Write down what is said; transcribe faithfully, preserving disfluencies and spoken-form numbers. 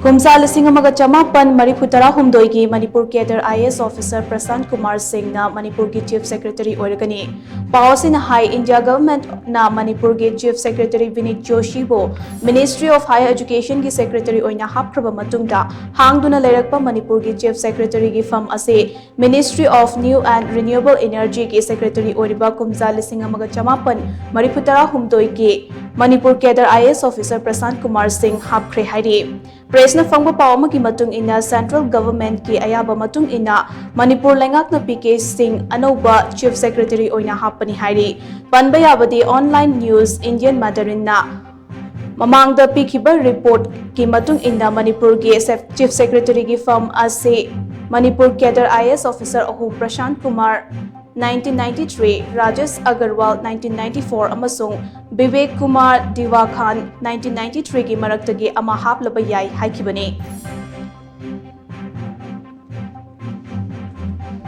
ꯀꯨꯝꯖꯥ ꯂꯤꯁꯤꯡ ꯑꯃꯒ ꯆꯃꯥꯄꯟ ꯃꯔꯤꯐꯨ ꯇꯔꯥꯍꯨꯝꯗꯣꯏꯒꯤ Manipur cadre IAS officer ꯄ꯭ꯔꯁꯥꯟꯠ Kumar ꯁꯤꯡꯅ ꯃꯅꯤꯄꯨꯔꯒꯤ Chief Secretary ꯑꯣꯏꯔꯒꯅꯤ꯫ ꯄꯥꯎ ꯑꯁꯤꯅ ꯍꯥꯏ, India Governmentꯅ ꯃꯅꯤꯄꯨꯔꯒꯤ Chief Secretary ꯕꯤꯅꯤꯠ ꯖꯣꯁꯤꯕꯨ Ministry of Higher Educationꯒꯤ Secretary ꯑꯣꯏꯅ ꯍꯥꯞꯈ꯭ꯔꯕ ꯃꯇꯨꯡꯗ ꯍꯥꯡꯗꯨꯅ ꯂꯩꯔꯛꯄ ꯃꯅꯤꯄꯨꯔꯒꯤ Chief Secretaryꯒꯤ ꯐꯝ ꯑꯁꯤ Ministry of New and Renewable Energyꯒꯤ Secretary ꯑꯣꯏꯔꯤꯕ ꯀꯨꯝꯖꯥ ꯂꯤꯁꯤꯡ ꯑꯃꯒ ꯆꯃꯥꯄꯟ ꯃꯔꯤꯐꯨ ꯇꯔꯥꯍꯨꯝꯗꯣꯏꯒꯤ Manipur cadre IAS officer ꯄ꯭ꯔꯁꯥꯟꯠ Kumar ꯁꯤꯡ ꯍꯥꯞꯈ꯭ꯔꯦ ꯍꯥꯏꯔꯤ꯫ Pressꯅ ꯐꯪꯕ ꯄꯥꯎ ꯑꯃꯒꯤ ꯃꯇꯨꯡ ꯏꯟꯅ, Central Governmentꯀꯤ ꯑꯌꯥꯕ ꯃꯇꯨꯡ ꯏꯟꯅ ꯃꯅꯤꯄꯨꯔ ꯂꯩꯉꯥꯛꯅ ꯄꯤ ꯀꯦ ꯁꯤꯡ ꯑꯅꯧꯕ Chief Secretary ꯑꯣꯏꯅ ꯍꯥꯞꯄꯅꯤ ꯍꯥꯏꯔꯤ꯫ ꯄꯟꯕ ꯌꯥꯕꯗꯤ, Online News Indian Mandarinꯅ ꯃꯃꯥꯡꯗ ꯄꯤꯈꯤꯕ reportꯀꯤ ꯃꯇꯨꯡ ꯏꯟꯅ, ꯃꯅꯤꯄꯨꯔꯒꯤ Chief Secretaryꯒꯤ ꯐꯝ ꯑꯁꯤ ꯃꯅꯤꯄꯨꯔ cadre IAS officer ꯑꯍꯨꯝ, ꯄ꯭ꯔꯁꯥꯟꯠ Kumar nineteen ninety three, Rajesh Agarwal nineteen ninety four ꯑꯃꯁꯨꯡ ꯕꯤꯕꯦꯛ ꯀꯨꯃꯥꯔ ꯗꯤꯋꯥꯈꯥꯟ nineteen ninety threeꯒꯤ ꯃꯔꯛꯇꯒꯤ ꯑꯃ ꯍꯥꯞꯂꯕ ꯌꯥꯏ ꯍꯥꯏꯈꯤꯕꯅꯤ꯫